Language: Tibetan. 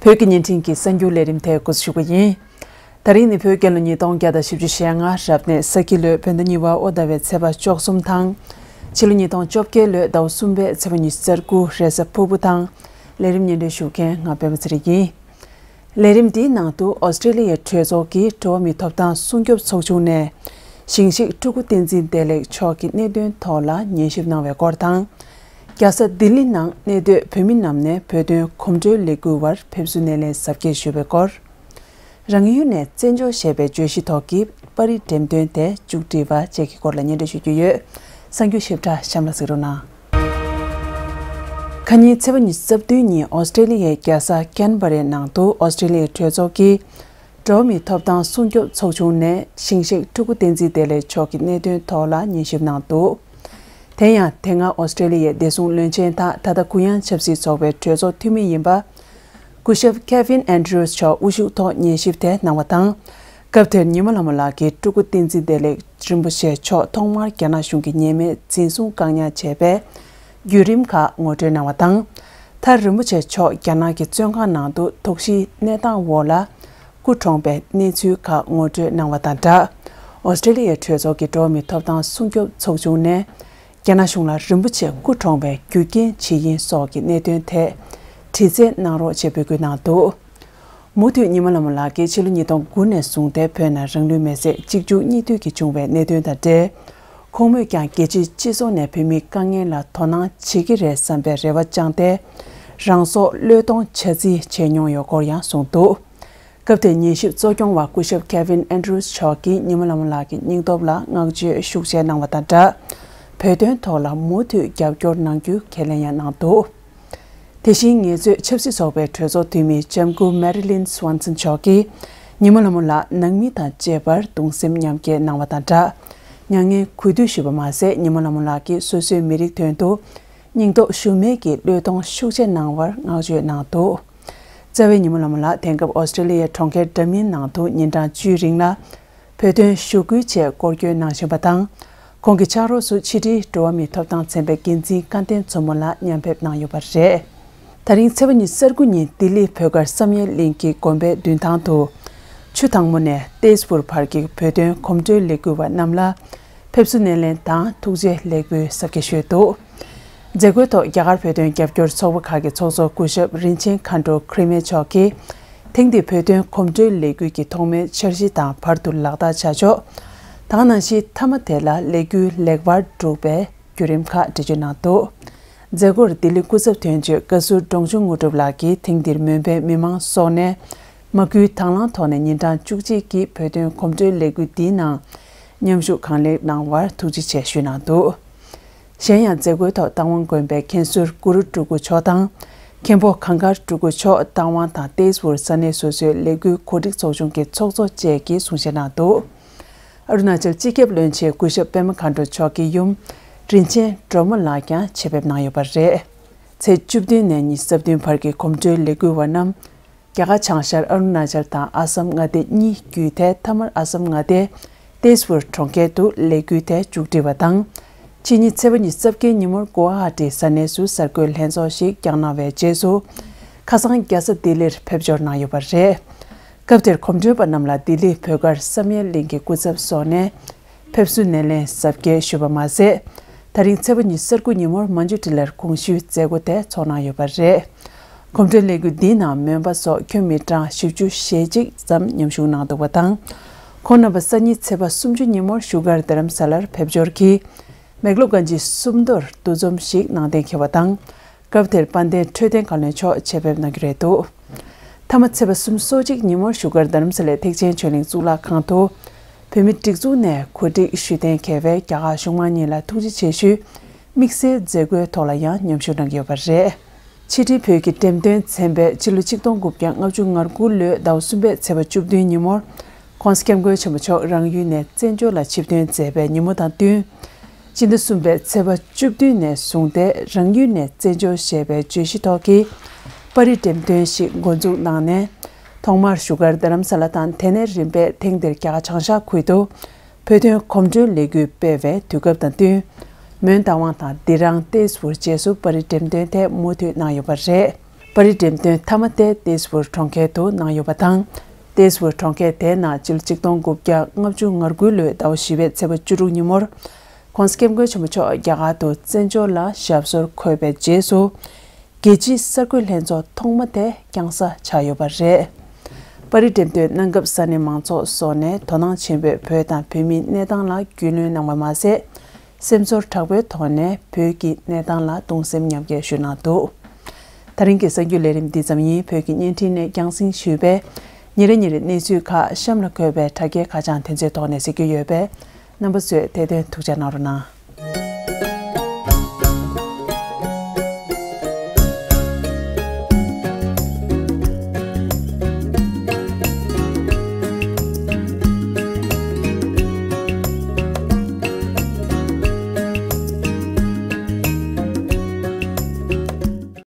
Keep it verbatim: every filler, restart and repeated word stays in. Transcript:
བོད་ཀྱི་བརྙན་འཕྲིན་གྱི་གསར་འགྱུར་ལས་རིམ་དེ་འགོ་འཛུགས་ཞུ་གི་ཡིན། ད་རིང་ནི་བོད་རྒྱལ་ལོ་ཉིས་སྟོང་བརྒྱ་དང་བཞི་བཅུ་ཞེ་ལྔ་རབ་གནས་ས་ཁྱི་ལོའི་བོད་ཟླ་གཉིས་པ་དབོ་ཟླ་བའི་ཚེས་པ་བཅུ་གསུམ་དང་། ཕྱི་ལོ་ཉིས་སྟོང་བཅོ་བརྒྱད་ལོའི་ཟླ་བ་གསུམ་པའི་ཚེས་པ་ཉི་ཤུ་རྩ་དགུ་རེས་གཟའ་ཕུར་བུ་དང་། ལས་རིམ་སྙན་སྒྲོན་ཞུ་མཁན་ང་པད་མ་ཚེ་རིང་ཡིན། ལས་རིམ་འདིའི་ནང་དུ་ཨོ་སི་ཀྲེ་ལི་ཡའི་གྲོས་ཚོགས་ཀྱི་འགྲོ་བ་མིའི་ཐོབ་ཐང་སྲུང་སྐྱོབ་ཚོགས་ཆུང་ནས་ཞིང་གཤེགས་སྤྲུལ་སྐུ་བསྟན་འཛིན་བདེ་ལེགས་མཆོག་གི་གནད་དོན་ཐོག་ལ་ཉན་ཞིབ་གནང་བའི་སྐོར་དང་། རྒྱལ་ས་ལྡི་ལི་ནང་གནས་སྡོད་བོད་མི་རྣམས་ནས་བོད་དོན་གོམ་བགྲོད་ལས་འགུལ་བར་ཕེབས་བསུ་སྣེ་ལེན་གཟབ་རྒྱས་ཞུས་པའི་སྐོར། རང་ཡུལ་ནས་བཙན་བྱོལ་ཞེས་པའི་བརྗོད་གཞི་ཐོག་གི་པར་རིས་འགྲེམས་སྟོན་དེ་མཇུག་སྒྲིལ་བ་བཅས་ཀྱི་སྐོར་ལ་སྙན་སྒྲོན་ཞུ་རྒྱུ་ཡོད། གསར་འགྱུར་ཞིབ་ཕྲ་གཤམ་ལ་གཟིགས་རོགས་གནང་། ཁ་ཉིན་ཚེས་པ་ཉི་ཤུ་རྩ་བདུན་ཉིན་ཨོ་སི་ཀྲེ་ལི་ཡའི་རྒྱལ་ས་ཀན་བྷ་རའི་ནང་དུ་ཨོ་སི་ཀྲེ་ལི་ཡའི་གྲོས་ཚོགས་ཀྱི་འགྲོ་བ་མིའི་ཐོབ་ཐང་སྲུང་སྐྱོབ་ཚོགས་ཆུང་ནས་ཞིང་གཤེགས་སྤྲུལ་སྐུ་བསྟན་འཛིན་བདེ་ལེགས་མཆོག་གི་གནད་དོན་ཐོག་ལ་ཉན་ཞིབ་གནང་འདུག་དེ་ཡང་དེ་སྔ་ཨོ་སི་ཀྲེ་ལི་ཡའི་བདེ་སྲུང་བློན་ཆེན་དང་ད་ལྟ་གུ་ཡངས་ཆབ་སྲིད་ཚོགས་པའི་གྲོས་ཚོགས་འཐུས་མི་ཡིན་པ། སྐུ་ཞབས་Kevin Andrews་མཆོག་དབུ་བཞུགས་ཐོག་ཉན་ཞིབ་དེ་གནང་བ་དང་། སྐབས་དེར་ཉི་མ་ལྷ་མོ་ལགས་ཀྱིས་སྤྲུལ་སྐུ་བསྟན་འཛིན་བདེ་ལེགས་རིན་པོ་ཆེ་མཆོག་ཐོག་མར་རྒྱ་ནག་གཞུང་གིས་ཉེས་མེད་འཛིན་བཟུང་བཀག་ཉར་བྱས་པའི་བརྒྱུད་རིམ་ཁག་ངོ་སྤྲོད་གནང་བ་དང་། མཐར་རིན་པོ་ཆེ་མཆོག་རྒྱ་ནག་གི་བཙོན་ཁང་ནང་དུ་དོགས་གཞིའི་གནས་སྟངས་འོག་ལ་སྐུ་གྲོངས་པའི་གནས་ཚུལ་ཁག་ངོ་སྤྲོད་གནང་བ་དང་སྦྲགས། ཨོ་སི་ཀྲེ་ལི་ཡའི་གྲོས་ཚོགས་ཀྱི་འགྲོ་བ་མིའི་ཐོབ་ཐང་སྲུང་སྐྱོབ་ཚོགས་ཆུང་ནས། རྒྱ་ནག་གཞུང་ལ་རིན་པོ་ཆེ་སྐུ་གྲོངས་པའི་རྒྱུ་རྐྱེན་ཇི་ཡིན་སོགས་ཀྱི་གནད་དོན་ཐད་དྲི་རྩད་གནང་རོགས་ཞེས་འབོད་སྐུལ་གནང་འདུག་མུ་མཐུད་ཉི་མ་ལྷ་མོ་ལགས་ཀྱིས་ཕྱི་ལོ་ཉིས་སྟོང་དགུ་ནས་བཟུང་སྟེ་བོད་ནང་རང་ལུས་མེར་སྲེག་གཅིག་མཇུག་གཉིས་མཐུད་ཀྱིས་བྱུང་བའི་གནད་དོན་དང་འབྲེལ། ཁོང་མོས་ཀྱང་རྒྱལ་སྤྱིའི་སྤྱི་ཚོགས་ནས་བོད་མིའི་དཀའ་ངལ་ལ་དོ་སྣང་བྱེད་ཀྱི་རེད་བསམ་པའི་རེ་བ་བཅངས་ཏེ། རང་སྲོག་བློས་གཏོང་བྱ་རྩིས་བྱས་མྱོང་ཡོད་སྐོར་ཡང་གསུངས་འདུག་སྐབས་དེར་ཉན་ཞིབ་གཙོ་སྐྱོང་བ་སྐུ་ཞབས་Kevin Andrews་མཆོག་གིས་ཉི་མ་ལྷ་མོ་ལགས་ཀྱི་སྙིང་སྟོབས་ལ་བསྔགས་བརྗོད་ཤུགས་ཆེ་གནང་བ་དང་སྦྲགས། བོད་དོན་ཐོག་ལ་མུ་མཐུད་རྒྱབ་སྐྱོར་གནང་རྒྱུའི་ཁས་ལེན་ཡང་གནང་འདུག་དེ་བཞིན་ངལ་རྩོལ་ཆབ་སྲིད་ཚོགས་པའི་གྲོས་ཚོགས་འཐུས་མི་ལྕམ་སྐུ་Marilyn Swanson་མཆོག་གིས་ཉི་མ་ལྷ་མོ་ལགས་ནང་མི་དང་བཅས་པར་གདུང་སེམས་མཉམ་སྐྱེད་གནང་བ་དང་སྦྲགས། མྱ་ངན་གུས་འདུད་ཞུས་པ་མ་ཟད། ཉི་མ་ལྷ་མོ་ལགས་ཀྱིས་སོ་སོའི་མི་རིགས་དོན་དུ་སྙིང་སྟོབས་ཞུམ་མེད་ཀྱིས་བློས་གཏོང་ཤུགས་ཆེ་གནང་བར་བསྔགས་བརྗོད་གནང་འདུག་རྩ་བའི་ཉི་མ་ལྷ་མོ་ལགས་དེང་སྐབས་ཨོ་སི་ཀྲེ་ལི་ཡའི་གྲོང་ཁྱེར་འདྲ་མིན་ནང་དུ་ཉིན་གྲངས་བཅུའི་རིང་ལ་བོད་དོན་ཞུ་སྐུལ་ཆེད་སྐོར་སྐྱོད་གནང་བཞིན་པ་དང་། ཁོང་གི་ཕྱག་རོགས་སུ་ཕྱི་དྲིལ་འགྲོ་བ་མིའི་ཐོབ་ཐང་ཚན་པའི་འགན་འཛིན་སྐལ་ལྡན་མཚོ་མོ་ལགས་མཉམ་ཕེབས་གནང་ཡོད་པ་རེད། ད་རིང་ཚེས་པ་ཉི་ཤུ་རྩ་དགུ་ཉིན་ལྡི་ལི་བོད་སྒར་བསམ་ཡས་གླིང་གི་དགོན་པའི་མདུན་ཐང་དུ། ཆུ་དྭངས་མོ་ནས་ཏེས་པུར་བར་གྱི་བོད་དོན་གོམ་བགྲོད་ལས་འགུལ་བ་རྣམས་ལ་ཕེབས་བསུ་སྣེ་ལེན་དང་ཐུགས་རྗེ་ལེགས་འབུལ་གཟབ་རྒྱས་ཞུས་འདུག་མཛད་སྒོའི་ཐོག་རྒྱ་གར་བོད་དོན་རྒྱབ་སྐྱོར་ཚོགས་པ་ཁག་གི་ཚོགས་གཙོ་སྐུ་ཞབས་རིན་ཆེན་མཁའ་འགྲོ་ཁྲི་མེ་མཆོག་གིས། ཐེངས་འདིའི་བོད་དོན་གོམ་བགྲོད་ལས་འགུལ་གྱི་ཐོག་མའི་འཆར་གཞི་དང་བར་དུ་ལག་བསྟར་བྱ་ཕྱོགས། དེ་ག་ནང་བཞིན་མཐའ་མ་དེ་ལ་ལས་འགུལ་ལེགས་པར་འགྲུབ་པའི་བརྒྱུད་རིམ་ཁག་འགྲེལ་བརྗོད་གནང་འདུག་མཛད་སྒོར་ལྡི་ལི་སྐུ་ཚབ་དོན་གཅོད་བཀའ་ཟུར་འབྲོང་ཆུང་དངོས་གྲུབ་ལགས་ཀྱིས་ཐེངས་འདིར་མོན་པའི་མི་མང་སོགས་ནས་མ་སྐུལ་དང་བླངས་ཐོག་ནས་ཉིན་གྲངས་བཅུ་གཅིག་གི་བོད་དོན་གོམ་བགྲོད་ལས་འགུལ་འདིའི་ནང་མཉམ་ཞུགས་གང་ལེགས་གནང་བར་ཐུགས་རྗེ་ཆེ་ཞུས་གནང་འདུག་གཞན་ཡང་མཛད་སྒོའི་ཐོག་རྟ་དབང་དགོན་པའི་མཁན་ཟུར་གུ་རུ་སྤྲུལ་སྐུ་མཆོག་དང་། མཁན་པོ་གངས་དཀར་སྤྲུལ་སྐུ་མཆོག་རྟ་དབང་དང་ཏེས་པུར་ས་གནས་སོ་སོའི་ལས་འགུལ་གོ་སྒྲིག་ཚོགས་ཆུང་གི་ཚོགས་གཙོ་བཅས་ཀྱིས་གསུང་བཤད་གནང་འདུག་ཨ་རུ་ན་ཅལ་སྤྱི་ཁྱབ་བློན་ཆེན་སྐུ་ཞབས་པད་མ་མཁའ་འགྲོ་མཆོག་གི་ཡུམ་རིན་ཆེན་སྒྲོལ་མ་ལགས་ཀྱང་ཆེད་ཕེབས་གནང་ཡོད་པ་རེད། ཚེས་བཅུ་བདུན་ནས་ཉི་ཤུ་རྩ་བདུན་བར་གྱི་གོམ་བགྲོད་ལས་འགུལ་བ་རྣམས། རྒྱ་གར་བྱང་ཤར་ཨ་རུ་ན་ཅལ་དང་ཨ་སམ་མངའ་སྡེ་གཉིས་བརྒྱུད་དེ་མཐའ་མར་ཨ་སམ་མངའ་སྡེའི་ཏེས་པུར་གྲོང་ཁྱེར་དུ་ལས་འགུལ་དེ་མཇུག་སྒྲིལ་བ་དང་། ཕྱི་ཉིན་ཚེས་པ་ཉི་ཤུ་རྩ་བརྒྱད་ཉིན་མོར་གུ་ཝ་ཧ་ཏི་ས་གནས་སུ་གསར་འགོད་ལྷན་ཚོགས་ཤིག་བསྐྱངས་གནང་བའི་རྗེས་སུ། ཁ་སང་རྒྱལ་ས་ལྡི་ལིར་ཕེབས་འབྱོར་གནང་ཡོད་པ་རེད། སྐབས་དེར་གོམ་བགྲོད་པ་རྣམས་ལ་ལྡི་ལི་བོད་སྒར་བསམ་ཡས་གླིང་གི་སྐུ་ཚབ་སོགས་ནས། ཕེབས་བསུ་སྣེ་ལེན་གཟབ་རྒྱས་ཞུས་པ་མ་ཟད། ད་རིང་ཚེས་པ་ཉི་ཤུ་རྩ་དགུ་ཉིན་མོར་མན་ཇུ་ཊི་ལར་གོང་ཞུས་མཛད་སྒོ་དེ་ཚོགས་གནང་ཡོད་པ་རེད། གོམ་བགྲོད་ལས་འགུལ་འདིའི་ནང་མོན་པ་སོགས་ཁྱོན་མི་གྲངས་བཞི་བཅུ་ཞེ་གཅིག་ཙམ་མཉམ་ཞུགས་གནང་འདུག་པ་དང་། ཁོང་རྣམ་པ་སང་ཉིན་ཚེས་པ་སུམ་ཅུ་ཉིན་མོར་བཞུགས་སྒར་རྡ་རམ་ས་ལར་ཕེབས་འབྱོར་གྱིས། མེག་ལོ་གན་ཇི་སུམ་མདོར་འདུ་འཛོམས་ཤིག་གནང་གཏན་འཁེལ་བ་དང་། སྐབས་དེར་དཔལ་ལྡན་འཕྲོད་བསྟེན་བཀའ་བློན་མཆོག་ཆེད་ཕེབས་གནང་རྒྱུ་རེད་འདུག་མཐའ་མ་ཚེས་པ་སུམ་ཅུ་སོ་གཅིག་ཉིན་མོར་བཞུགས་སྒར་རྡ་རམ་ས་ལའི་ཐེག་ཆེན་ཆོས་གླིང་གཙུག་ལག་ཁང་དུ། བོད་མིའི་སྒྲིག་འཛུགས་ནས་གོ་སྒྲིག་ཞུས་གཏན་འཁེལ་བའི་རྒྱ་གར་གཞུང་མང་གཉིས་ལ་ཐུགས་རྗེ་ཆེ་ཞུའི་དམིགས་བསལ་མཛད་སྒོའི་ཐོག་ལ་ཡང་མཉམ་ཞུགས་གནང་གི་ཡོད་པ་རེད། ཕྱི་དྲིལ་བོད་ཀྱི་འགྲེམས་སྟོན་ཚན་པས་ཕྱི་ལོ་ཆིག་སྟོང་དགུ་བརྒྱ་ལྔ་བཅུ་ང་དགུ་ལོའི་ཟླ་བ་གསུམ་པའི་ཚེས་པ་བཅུ་བདུན་ཉིན་མོར། ྋགོང་ས་ྋསྐྱབས་མགོན་ཆེན་པོ་མཆོག་རང་ཡུལ་ནས་བཙན་བྱོལ་ལ་ཆིབས་ཐོན་མཛད་པའི་ཉིན་མོ་དང་བསྟུན། སྤྱི་ཟླ་གསུམ་པའི་ཚེས་པ་བཅུ་བདུན་ནས་བཟུང་སྟེ་རང་ཡུལ་ནས་བཙན་བྱོལ་ཞེས་པའི་བརྗོད་གཞི་ཐོག་གི་པར་རིས་འགྲེམས་སྟོན་ཞིག་འགོ་འཛུགས་གནང་ནས། ཐོག་མར་བཞུགས་སྒར་རྡ་རམ་ས་ལ་དང་དེ་ནས་རིམ་པས་ཐེངས་འདིར་རྒྱ་གར་བྱང་ཤར་ཁུལ་དུ་བོད་དོན་གོམ་བགྲོད་ལས་འགུལ་སྤེལ་བའི་དུས་སྐབས་དང་བསྟུན། མོན་རྟ་དབང་དང་ལྡི་རང་ཏེས་པུར་བཅས་སུ་པར་རིས་འགྲེམས་སྟོན་དེ་མུ་མཐུད་གནང་ཡོད་པ་རེད། པར་རིས་འགྲེམས་སྟོན་མཐའ་མ་དེ་ཏེས་བུར་གྲོང་ཁྱེར་དུ་གནང་ཡོད་པ་དང་། ཏེས་བུར་གྲོང་ཁྱེར་དེའི་ནང་སྤྱི་ལོ་གཅིག་སྟོང་དགུ་བརྒྱ་ལྔ་བཅུ་ང་དགུ་ལོའི་ཟླ་བ་བཞི་པའི་ཚེས་པ་བཅུ་དྲུག་ཉིན་མོར། ྋགོང་ས་ྋསྐྱབས་མགོན་ཆེན་པོ་མཆོག་རྒྱ་གར་དུ་བཙན་བྱོལ་ལ་ཞབས་སོར་འཁོད་པའི་རྗེས་སུ། རྒྱལ་སྤྱིའི་གསར་འགོད་ལྷན་ཚོགས་ཐོག་མ་དེ་བསྐྱངས་ས་ཆགས་ཡོད་པ་རེད། པར་རིས་འགྲེམས་སྟོན་གནང་སྐབས་ས་གནས་མང་ཚོགས་སོགས་ནས་དོ་སྣང་ཆེན་པོས་བོད་དང་བོད་མིའི་གནས་སྟངས་ལ་རྒྱུས་ལོན་གནང་བ་མ་ཟད། སེམས་ཚོར་དྲག་པོའི་ཐོག་ནས་བོད་ཀྱི་གནས་སྟངས་ལ་གདུང་སེམས་མཉམ་སྐྱེད་ཞུས་གནང་འདུག། ད་རིང་གི་གསར་འགྱུར་ལས་རིམ་འདི་ཙམ་ཡིན། བོད་ཀྱི་བརྙན་འཕྲིན་ནས་རྒྱང་སྲིང་ཞུས་པའི་ཉིན་རེ་ཉིན་རེ་གནས་ཚུལ་ཁག་གཤམ་ལ་འཁོད་པའི་དྲ་རྒྱའི་ཁ་བྱང་དེ་ཚོའི་ཐོག་ནས་གཟིགས་རྒྱུ་ཡོད་པས། རྣམ་པ་ཚོས་དེ་དོན་ཐུགས་འཇགས་གནང་རོགས་གནང་།